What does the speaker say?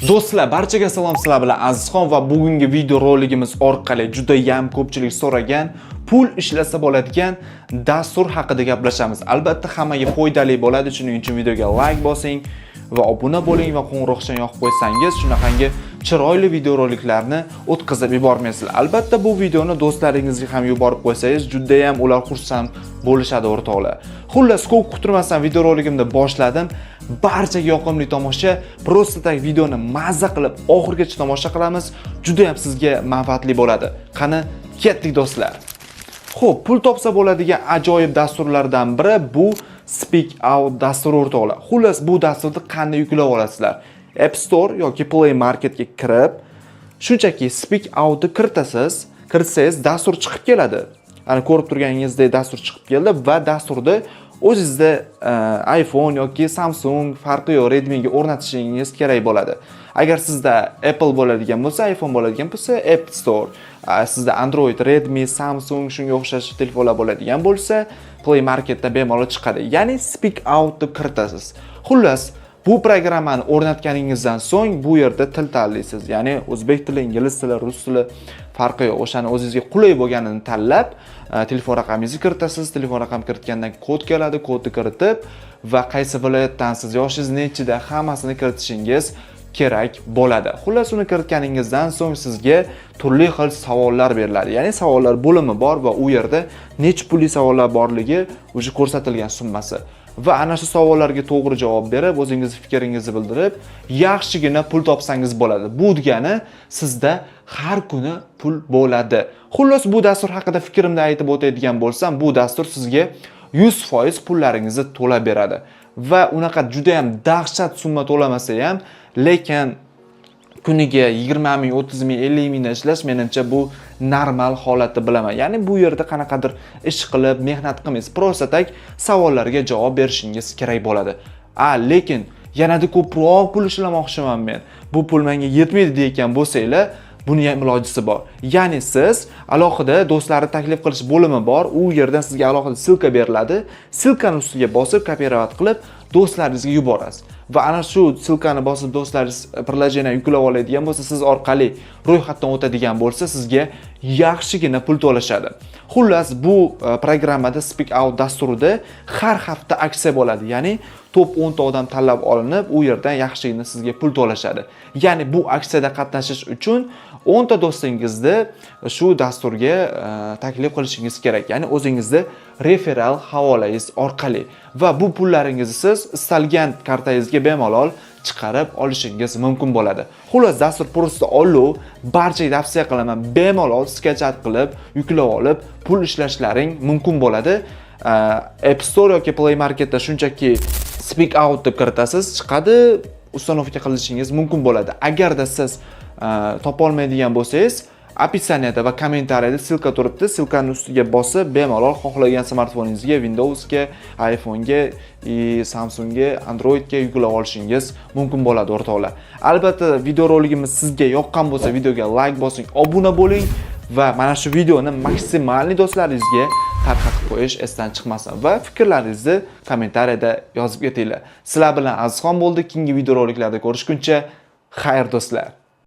Do'stlar, barchaga salom, sizlar bilan Azizxon va bugungi video roligimiz orqali juda ham ko'pchilik so'ragan pul ishlasa bo'ladigan dastur haqida gaplashamiz. Albatta, hammaga foydali bo'ladi, shuning uchun videoga like bosing va obuna bo'ling va qo'ng'iroqchani yoqib qo'ysangiz, shunaqangi chiroyli videoroliklarni o'tkazib yubormaysizlar. Albatta, bu videoni do'stlaringizga ham yuborib qo'ysangiz, juda ham ular xursand bo'lishadi, o'rtoqlar. Xullas, ko'p kuttirmasdan videoroligimni boshladim. Barchaga yoqimli tomosha. Просто так videoni mazza qilib oxirigacha tomosha qilamiz. Juda ham sizga manfaatli bo'ladi. Qani, ketdik, do'stlar. Xo'p, pul topsa bo'ladigan ajoyib dasturlardan biri bu Speak Out dasturi, o'rtoqlar. Xullas, bu dasturni qanday yuklab olasizlar? App Store yoki Play Marketga kirib, shunchaki Speak Outni kiritasiz. Kiritsangiz, dastur chiqib keladi. Ana, ko'rib turganingizdek, dastur chiqib keldi va dasturni o'zingizda iPhone yoki Samsung, farqi yo'q, Redmiga o'rnatishingiz kerak bo'ladi. Agar sizda Apple bo'ladigan bo'lsa, iPhone bo'ladigan bo'lsa, App Store, sizda Android, Redmi, Samsung, shunga o'xshash telefonlar bo'ladigan bo'lsa, Play Marketda bemalol chiqadi. Ya'ni Speak Out deb kiritasiz. Xullas, bu programmani o'rnatganingizdan so'ng bu yerda til tanlaysiz. Ya'ni o'zbek tili, ingliz tili, rus tili, farqi yo'q. O'shani o'zingizga qulay bo'lganini tanlab, telefon raqamingizni kiritasiz. Telefon raqam kiritgandan kod keladi, kodni kiritib va qaysi viloyatdansiz, yoshingiz nechida, hammasini kiritishingiz kerak bo'ladi. Xullas, uni kiritganingizdan so'ng sizga turli xil savollar beriladi. Ya'ni savollar bo'limi bor va u yerda necha pulli savollar borligi уже ko'rsatilgan summasi. Va ana shu savollarga to'g'ri javob berib, o'zingizni fikringizni bildirib, yaxshigina pul topsangiz bo'ladi. Bu degani sizda har kuni pul bo'ladi. Xullas, bu dastur haqida fikrimni aytib o'tadigan bo'lsam, bu dastur sizga 100% pullaringizni to'lab beradi. Va unaqa juda ham dahshat summa to'lamasa ham, lekin kuniga 20 ming, 30 ming, 50 mingdan ishlash, menimcha, bu normal holat deb bilaman. Ya'ni bu yerda qanaqadir ish qilib, mehnat qilmaysiz. Просто так savollarga javob berishingiz kerak bo'ladi. A, lekin yanada ko'proq pul ishlamoqchiman men. Bu pul menga yetmaydi deyotgan bo'lsanglar, buni ham ilojisi bor. Ya'ni siz alohida do'stlarni taklif qilish bo'limi bor. U yerdan sizga alohida ссылка beriladi. Ссылка ni ustiga bosib, копировать qilib, do'stlaringizga yuborasiz. Va ana shu ссылка ni bosib, do'stlaringiz приложение yuklab oladigan bo'lsa, siz orqali ro'yxatdan o'tadigan bo'lsa, sizga yaxshigina pul to'lashadi. Xullas, bu programmada, Speak Out dasturida har hafta aksiya bo'ladi. Ya'ni top 10 ta odam tanlab olinib, u yerdan yaxshigina sizga pul to'lashadi. Ya'ni bu aksiyada qatnashish uchun 10 ta do'stingizni shu dasturga taklif qilishingiz kerak. Ya'ni o'zingizni referal havolangiz orqali va bu pullaringizni siz istalgan kartangizga bemalol chiqarib olishingiz mumkin bo'ladi. Xullas, dastur просто olov, barchaga tavsiya qilaman. Bemalol скачать qilib, yuklab olib, pul ishlashlaring mumkin bo'ladi. App Store yoki Play Marketda shunchaki Speak Out deb kiritasiz, chiqadi, установка qilishingiz mumkin bo'ladi. Agarda siz topolmaydigan bo'lsangiz, описание da va kommentariyada ссылка turibdi. Ссылка ni ustiga bosib, bemalol xohlagan smartfoningizga, Windowsga, iPhone'ga, и Samsungga, Androidga yuklab olishingiz mumkin bo'ladi, o'rtoqlar. Albatta, videoroligimiz sizga yoqqan bo'lsa, videoga like bosing, obuna bo'ling va mana shu videoni максимальный do'stlaringizga tarqatib qo'yish esdan chiqmasin va fikrlaringizni kommentariyada yozib ketinglar. Sizlar bilan Azizxon bo'ldi. Keyingi videoroliklarda ko'rishguncha xayr, do'stlar.